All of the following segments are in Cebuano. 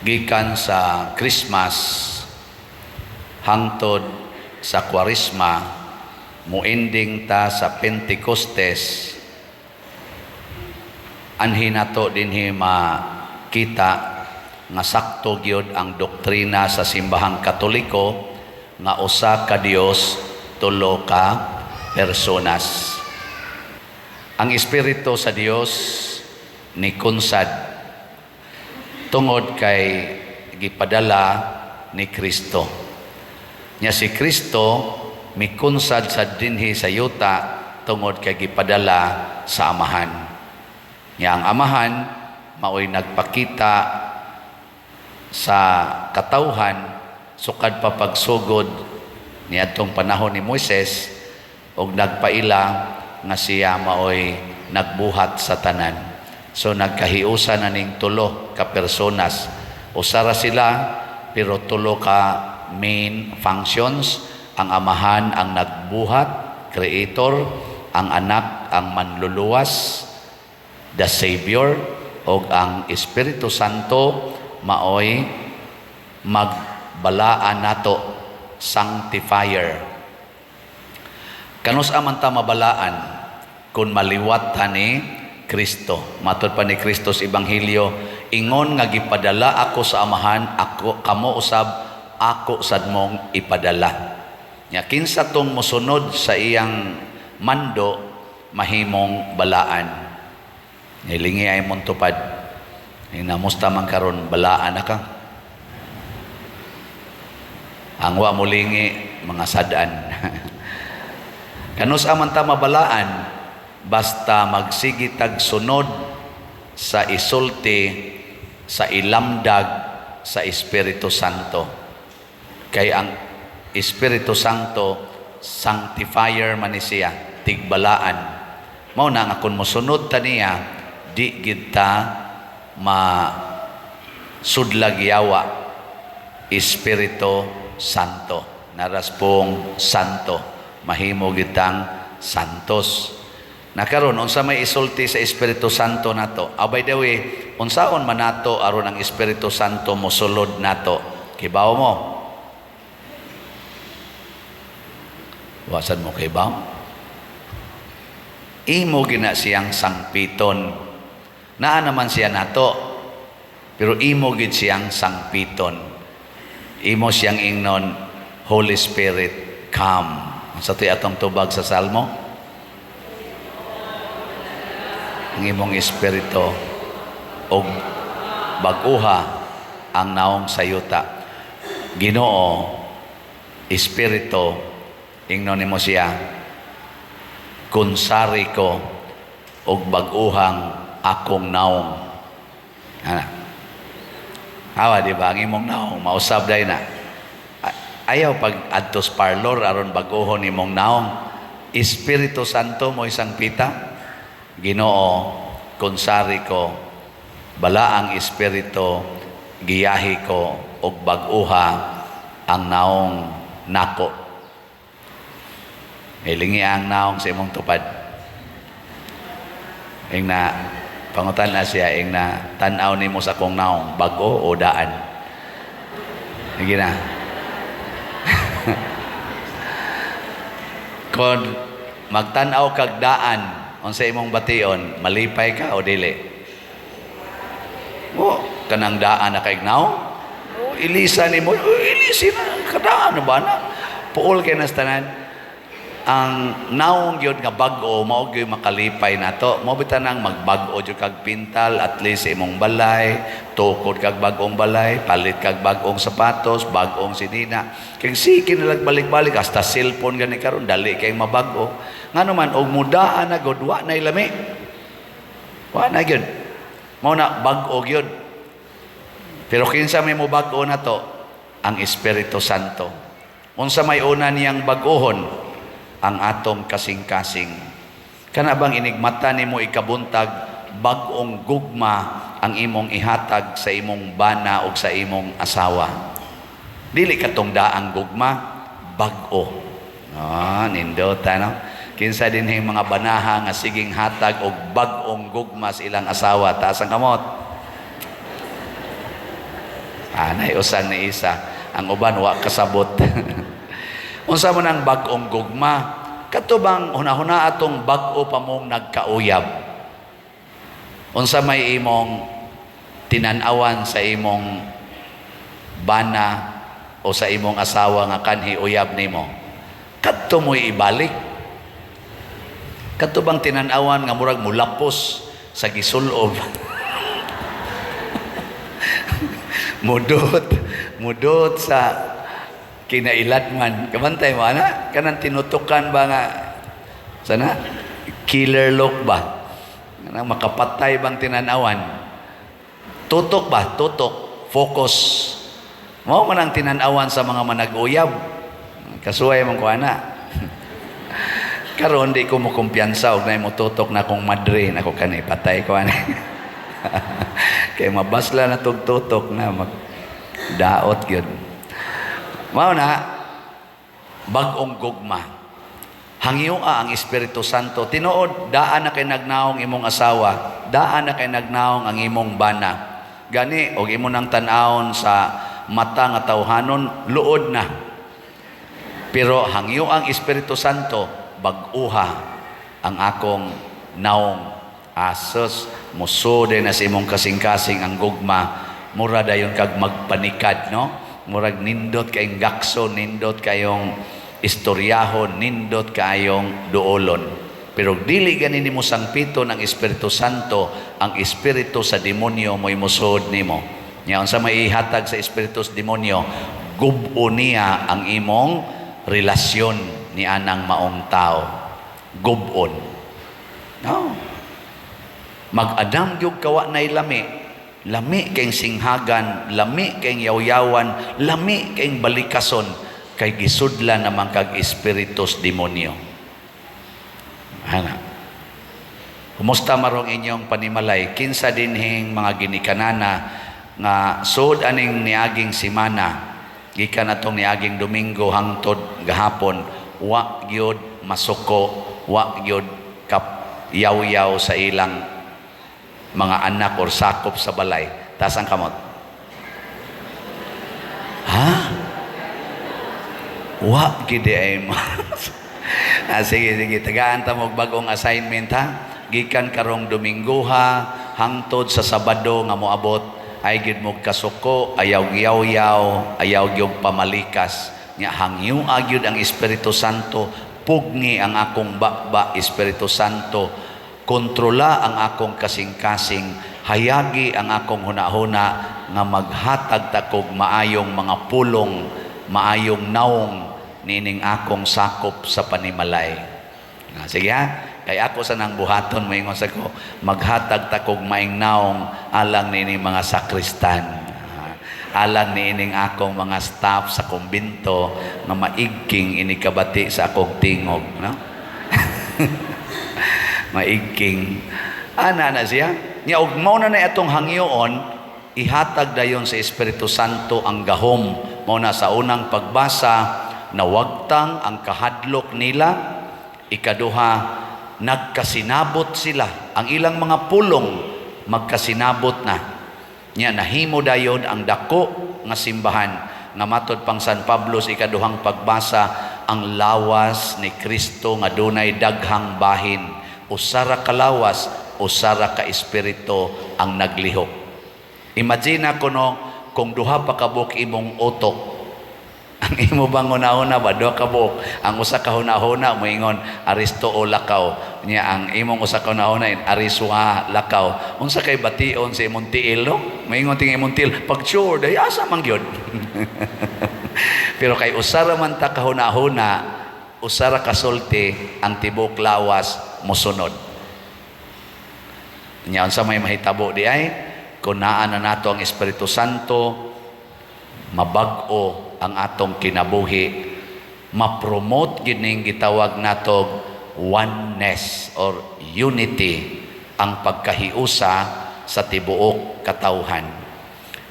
Gikan sa Christmas hangtod sa Kwaresma, muending ta sa Pentecostes, anhi nato dinhi makita nga sakto gyud ang doktrina sa Simbahang Katoliko nga usa ka Dios, tulo ka personas. Ang Espiritu sa Dios ni kunsad tungod kay gipadala ni Kristo. Nya si Kristo mikunsad sa dinhi sa yuta tungod kay gipadala sa Amahan. Nya ang Amahan maoy nagpakita sa katawhan sukad pa pagsugod niadtong panahon ni Moises og nagpaila nga siya maoy nagbuhat sa tanan. So nagkahiusa na ning tulo ka personas. Usa ra sila pero tulo ka main functions. Ang Amahan ang nagbuhat, creator, ang Anak ang manluluwas, the Savior, og ang Espiritu Santo maoy magbalaan nato, sanctifier. Kanus-a man ta mabalaan kung maliwat ta ni Kristo? Matod pa ni Kristo sa Ebanghelyo, ingon nga gipadala ako sa Amahan, ako kamo usab ako sad mong ipadala. Nya kinsa tong mosunod sa iyang mando, mahimong balaan. Hilingi ay mong tupad. Hinamusta man karon, balaan na ka? Ang wa molingi, mga sad-an. Kanus-a man ta mabalaan? Basta magsige tag sunod sa isulti, sa ilamdag sa Espiritu Santo. Kay ang Espiritu Santo, sanctifier man ni siya, tigbalaan. Mao na nga kung mosunod ta niya, di gid ta ma sudlag yawa. Espiritu Santo. Naras pong Santo. Mahimo gitang santos. Na karon, unsa may isulti sa Espiritu Santo nato? Ah, by the way, unsaon man nato aron ang Espiritu Santo mosulod nato? Kibaw mo? Wasan mo kibaw? Imo gina siyang sangpiton. Naa naman siya nato. Pero imo gid siyang sangpiton. Imo siyang ingnon, "Holy Spirit, come." Sa to'y atong tubag sa Salmo? Ang imong Espiritu og bag-uha ang naong sa yuta. Ginoo, Espiritu, ingnon nimo siya, kunsari ko og bag-uhang akong naong. Ana. Hawa, di ba? Ang imong naong, mausab day na. Ayaw pag adtos parlor aron bag-uhon imong naong. Espiritu Santo mo isang pita. Ginoo, kunsari ko, balaang Espiritu, giyahi ko og bag-uha ang naong nako. Hilingi ang naong sa imong tupad. Ing na pangutan na siya, ing na tan-aw nimo sa akong naong, bag-o o daan? Sige na. Kung magtan-aw kag daan, unsa imong bation, malipay ka o dili? O, kanang daan na kay naong? O, ilisa nimo, o, ilisi na, kadaan na ba na? Puol kay nas tanan. Ang naong gyud nga bag-o mao gyud makalipay nato. Mao bitaw nang magbag-o jud kag pintal at least sa imong balay, tukod kag bag-ong balay, palit kag bag-ong sapatos, bag-ong sinina. Kay sige na lang balik-balik hasta cellphone gani karon dali kay mabag-o. Ngano man og mudaan na gud, wa nay lami. Wa na gyud. Mao na bag-o gyud. Pero kinsa may mo bag-o nato? Ang Espiritu Santo. Unsa may una niyang bag-ohon? Ang atong kasing-kasing. Kana bang inigmata nimo ikabuntag, bag-ong gugma ang imong ihatag sa imong bana o sa imong asawa? Dili katong daang gugma, bag-o. Ah, nindota no? Kinsa din mga banaha nga siging hatag og bag-ong gugma sa ilang asawa? Taas ang kamot. Ah, usan ni isa. Ang uban wa kasabot. Unsa man ang bag-ong gugma? Kato bang hunahuna atong bag-o pa mong nagkauyab? Unsa may imong tinan-awan sa imong bana o sa imong asawa nga kanhi uyab nimo? Kadto mo'y ibalik. Kadto bang tinan-awan nga murag mulapos sa gisulob? Mudot, mudot sa kinailatman. Kabantay mo, ana? Kanang tinutukan ba nga, sana? Killer look ba? Kanang makapatay bang tinanawan? Tutok ba? Tutok. Focus. Mao man ang tinanawan sa mga manag-uyab. Kasuway man ko, ana. Karon di ko mo kumpiyansa og nay mo tutok na akong madre nako, kani patay ko ani. Kay mabasla na tog tutok na mag daot gyud. Mao na bag-ong gugma. Hangyoa ang Espiritu Santo. Tinuod, daan na kay nagnaong imong asawa, daan na kay nagnaong ang imong bana. Gani og imo nang tan-awon sa mata nga tawhanon, luod na. Pero hangyo ang Espiritu Santo, bag-uha ang akong naong. Asos, musude na sa imong kasing-kasing ang gugma, mura dayon kag magpanikad, no? Murag nindot kayong gakso, nindot kayong istoryahon, nindot kayong duolon. Pero dili gani nimo sangpiton ang Espiritu Santo, ang espiritu sa demonyo mo'y musod nimo. Nya unsa may ihatag sa espiritu sa demonyo, gub-o niya ang imong relasyon ni anang maong tao. Gub-on. No. Mag-adam gyud kawa nay lami. Lami kayong singhagan, lami kayong yawyawan, lami kayong balikason, kay gisudlan naman kag espiritus demonyo. Ana. Kumusta marong inyong panimalay? Kinsa dinhing mga ginikanana nga sud aning niaging simana, gikan atong niaging Domingo hangtod gahapon, wa gyud masuko, wa gyud kap yaw-yaw sa ilang mga anak or sakop sa balay? Taas ang kamot. Ha? Wa gid ay mo. Ah, sige, sige. Tagaan ta mo og bag-ong assignment, ha. Gikan karong Domingo ha, hangtod sa Sabado nga moabot, ay gid mo kasuko, ayaw yaw-yaw, ayaw gyud pamalikas. Nya hangyo gyud ang Espiritu Santo, pugni ang akong baba, Espiritu Santo. Kontrola ang akong kasing-kasing, hayagi ang akong hunahuna nga maghatag takog maayong mga pulong, maayong naong nining akong sakop sa panimalay. Ah, sige ha, kay ako sa nang buhaton, moingon sa ko, maghatag takog maing naong alang nining mga sakristan. Ah, alang niining akong mga staff sa kumbinto nga maigking inikabati sa akong tingog, no? Maigking. Ana na siya. Nya og mao na na atong hangyoon, ihatag dayon sa Espiritu Santo ang gahom. Mao na sa unang pagbasa, nawagtang ang kahadlok nila. Ikaduha, nagkasinabot sila. Ang ilang mga pulong magkasinabot na. Nya nahimo dayon ang dako nga simbahan nga matod pang San Pablo sa ikaduhang pagbasa, ang lawas ni Kristo nga dunay daghang bahin, usa ra ka lawas, usa ra ka espiritu ang naglihok. Imagine kuno kung duha pa ka buok imong utok. Ang imo bang hunahuna ba, duha ka buok? Ang usa ka hunahuna moingon aristo o lakaw nya, ang imong usa ka hunahuna ariswa lakaw. Unsa kay bation sa imong tiil, no? Moingon ting imong tiil pag sure day asa man gyud. Pero kay usa ra man ta ka hunahuna, usa ra ka sulti, ang tibuok lawas mosunod. Nya unsa may mahitabo di ay kung naa na nato ang Espiritu Santo, mabag-o ang atong kinabuhi, ma-promote gining gitawag natog oneness or unity, ang pagkahiusa sa tibuok katawhan.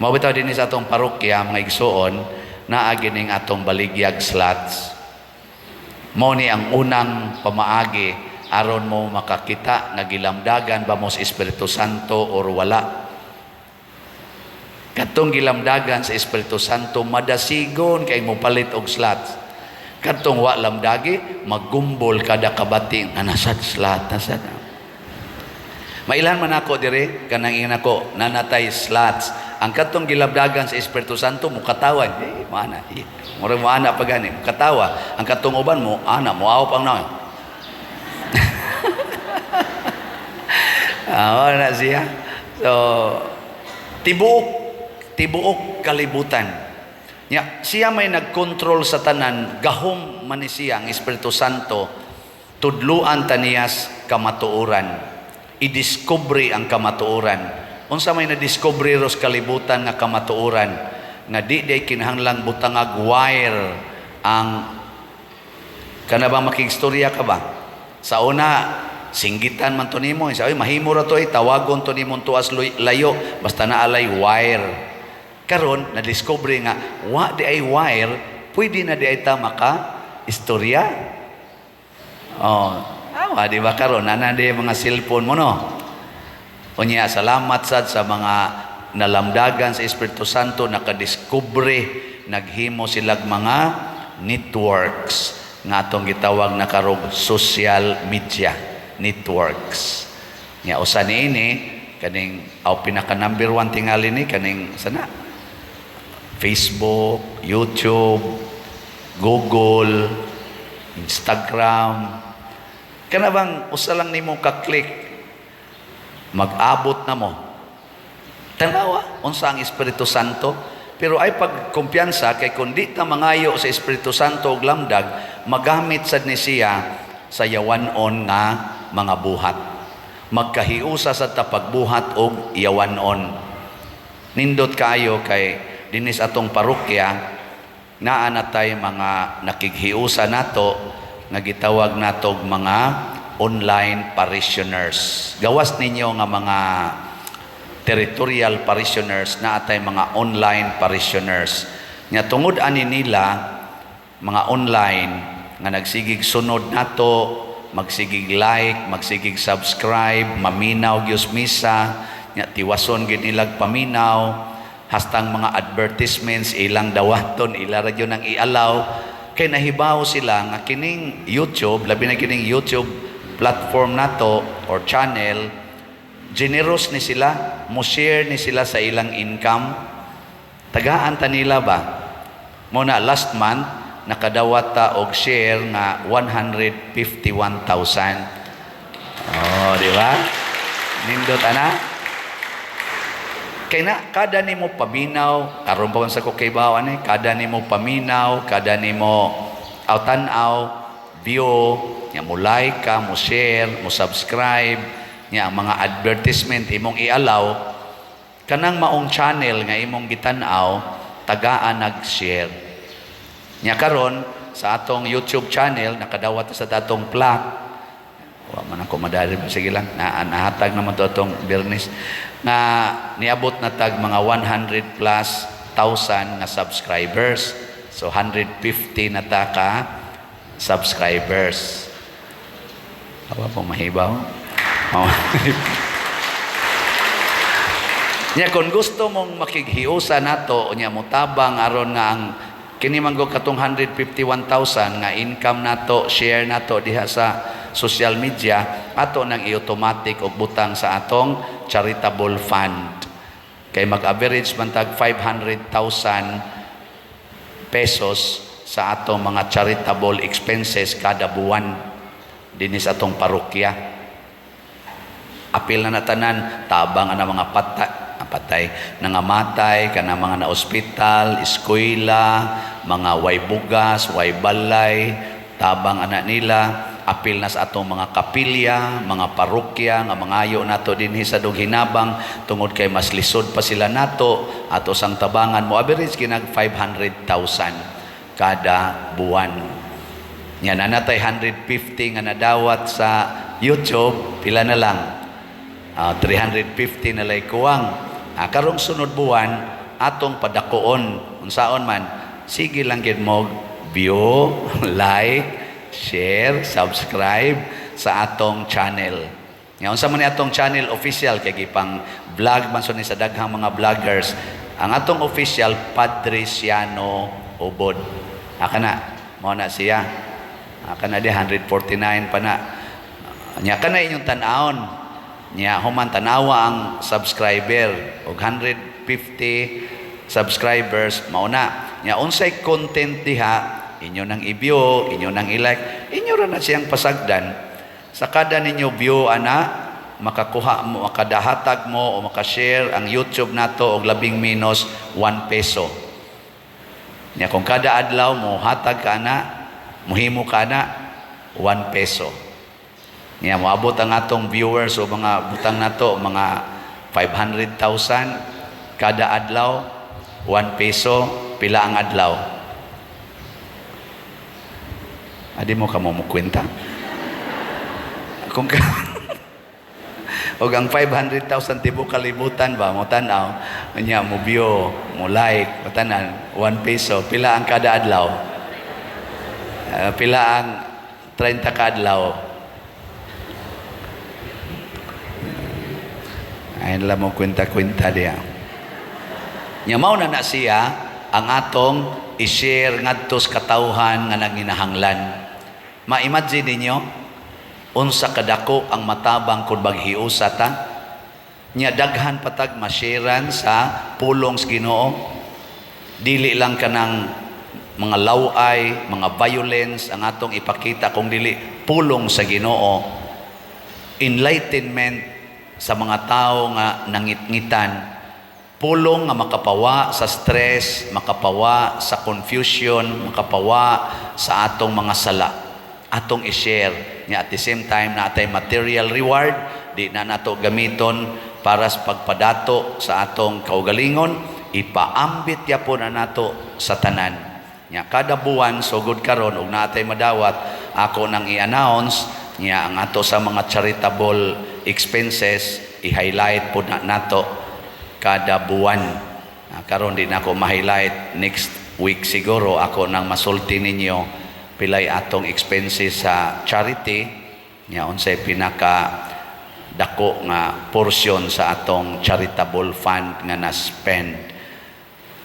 Mao bitaw dinhi sa atong parokya, mga igsuon, naa gining atong baligyag slots. Mao ni ang unang pamaagi aron mo makakita nga gilamdagan ba mo sa Espiritu Santo or wala. Katong gilamdagan sa Espiritu Santo, madasigon kay mo palit og slots. Katong wa lamdagi, maggumbol kada kabati nga nasad slot, nasad. Mailhan man ako dire, kanang ingon ako, nanatay slots. Ang katong gilamdagan sa Espiritu Santo mukatawa, eh, mana. Eh, mura mo ana pa gani, mukatawa. Ang katong uban mo, ana, muaw pang na. Ah, na siya. So, tibuok tibuok kalibutan. Ya, siya may nagkontrol sa tanan, gahom man ni siya ang Espiritu Santo, tudluan ta niyas kamatuoran. I-discover ang kamatuoran. Unsa may na-discover ros kalibutan nga kamatuoran nga di day kinahanglang butangag wire ang kana ba? Makigstorya ka ba? Sa una, singgitan man to nimo. Sa, "Oy, mahimo ra to, eh, tawagon to nimo tuas layo basta naalay wire." Karon na-discover nga wa di ay wire, pwede na di ay ta maka istorya. Oh, awa di ba karon nana di mga cellphone mo, no? Unya, salamat sad sa mga nalamdagan sa Espiritu Santo, nakadiskubre, naghimo silag mga networks nga atong gitawag na karog social media networks. Nya usa niini kaning aw pinaka number one tingali ni kaning sana Facebook, YouTube, Google, Instagram. Kana bang usa lang nimo ka-click, mag-abot na mo. Tanawa unsa ang Espiritu Santo. Pero ay pagkumpiyansa kay kung di ta mangayo sa Espiritu Santo og lamdag, magamit sad ni siya sa yawanon nga mga buhat. Magkahiusa sa ta pagbuhat og yawanon. Nindot kaayo kay dinis atong parokya naa na tay mga nakighiusa nato nga gitawag natog mga online parishioners. Gawas ninyo nga mga territorial parishioners, naa tay mga online parishioners. Nya tungod ani nila mga online nga nagsigig sunod nato, magsigig like, magsigig subscribe, maminaw gyud misa, nya tiwason gid nilag paminaw, hastang mga advertisements ilang dawaton, ila ra gyud ang ialaw kay nahibaw sila nga kining YouTube, labi na kining YouTube platform nato or channel, generous ni sila, mo share ni sila sa ilang income. Tagaan ta nila ba? Mo na last month nakadawat ta og share nga 151,000. Oh, di ba? Nindot ana. Kay na kada nimo paminaw, karon pa man sa ko kay ani, kada nimo paminaw, kada nimo aw tan-aw, view, nya mo like ka, mo share, mo subscribe, nya ang mga advertisement imong ialaw, kanang maong channel nga imong gitan-aw, tagaan nag-share. Nya karon sa atong YouTube channel nakadawat sa atong plaque. Wa man ako madali, sige lang, na nahatag naman to atong Bernis nga niabot na tag mga 100 plus thousand nga subscribers. So 150 na ta ka subscribers. Awa po mahibaw. Oh. Nya kung gusto mong makighiusa nato, nya motabang aron nga ang kini man gud katong 151,000 nga income nato, share nato diha sa social media, ato nang i-automatic og butang sa atong charitable fund. Kay mag-average man tag 500,000 pesos sa atong mga charitable expenses kada buwan dinhi sa atong parokya. Apil na natanan, tabang ang mga patay, patay, nangamatay, kana mga na ospital, eskwela, mga way bugas, way balay, tabang anak nila, apil na sa atong mga kapilya, mga parokya, nga mangayo nato dinhi sa dug hinabang tungod kay mas lisod pa sila nato, ato sang tabangan mo average kinag 500,000 kada buwan. Nya nanatay 150 nga nadawat sa YouTube, pila na lang? 350 na lay kuwang. Karong sunod buwan atong padakoon, unsaon man, sige lang gid mo view, like, share, subscribe sa atong channel. Nga unsa man ni atong channel official kay gipang vlog man so ni sa daghang mga vloggers. Ang atong official, Padre Siano Ubod. Aka na, mao na siya. Aka na di 149 pa na. Nya kana inyong tan-awon. Nya human tanawa ang subscriber og 150 subscribers mao na. Nya unsay content diha inyo nang i-view, inyo nang i-like, inyo ra na siyang pasagdan. Sa kada ninyo view ana, makakuha mo, makadahatag mo o makashare ang YouTube nato og labing menos 1 peso. Nya kung kada adlaw mo hatag ka na, muhimo ka na 1 peso. Nya moabot ang atong viewers o mga butang nato mga 500,000 kada adlaw, 1 peso, pila ang adlaw? Adi mo kamo mo kwenta? Kung ka og ang 500,000 tibuok kalibutan ba mo tan-aw nya, mo view, mo like, mo tanan, 1 peso, pila ang kada adlaw? Pila ang 30 ka adlaw? Ayun lang mo kwenta-kwenta diya. Nya mao na na siya ang atong i-share ngadto sa katawhan nga nanginahanglan. Ma-imagine ninyo unsa kadako ang matabang kung maghiusa ta. Nya daghan patag ma-sharean sa pulong sa Ginoo. Dili lang kanang mga laway, mga violence ang atong ipakita kung dili pulong sa Ginoo. Enlightenment sa mga tao nga nangitngitan, pulong nga makapawa sa stress, makapawa sa confusion, makapawa sa atong mga sala. Atong i-share nya at the same time na atay material reward, di na nato gamiton para sa pagpadato sa atong kaugalingon, ipaambit yapon na nato sa tanan. Nya kada buwan sugod karon og naatay madawat, ako nang i-announce. Nya ang ato sa mga charitable expenses, i-highlight po na nato kada buwan. Karon di na ako ma-highlight. Next week siguro ako nang masulti ninyo pilay atong expenses sa charity, nya unsay pinaka dako nga portion sa atong charitable fund nga na-spend.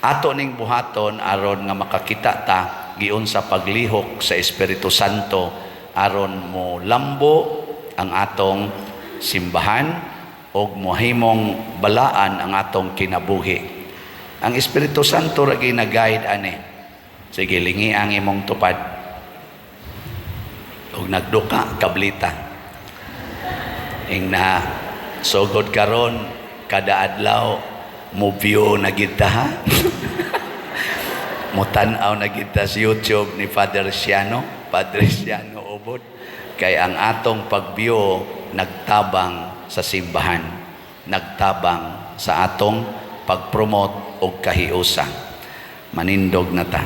Ato ning buhaton aron nga makakita ta giunsa paglihok sa Espiritu Santo aron mo lambo ang atong simbahan og mohimong balaan ang atong kinabuhi. Ang Espiritu Santo ra gina-guide ani. Sige, lingi ang imong tupad. Og nagduka kablita. Ing na sugod karon kada adlaw mo view na gid ta, ha? Mo tan-aw na gid ta sa YouTube ni Father Siano, Padre Siano Ubod. Kay ang atong pag-view nagtabang sa simbahan, nagtabang sa atong pag-promote og kahiusa. Manindog na ta.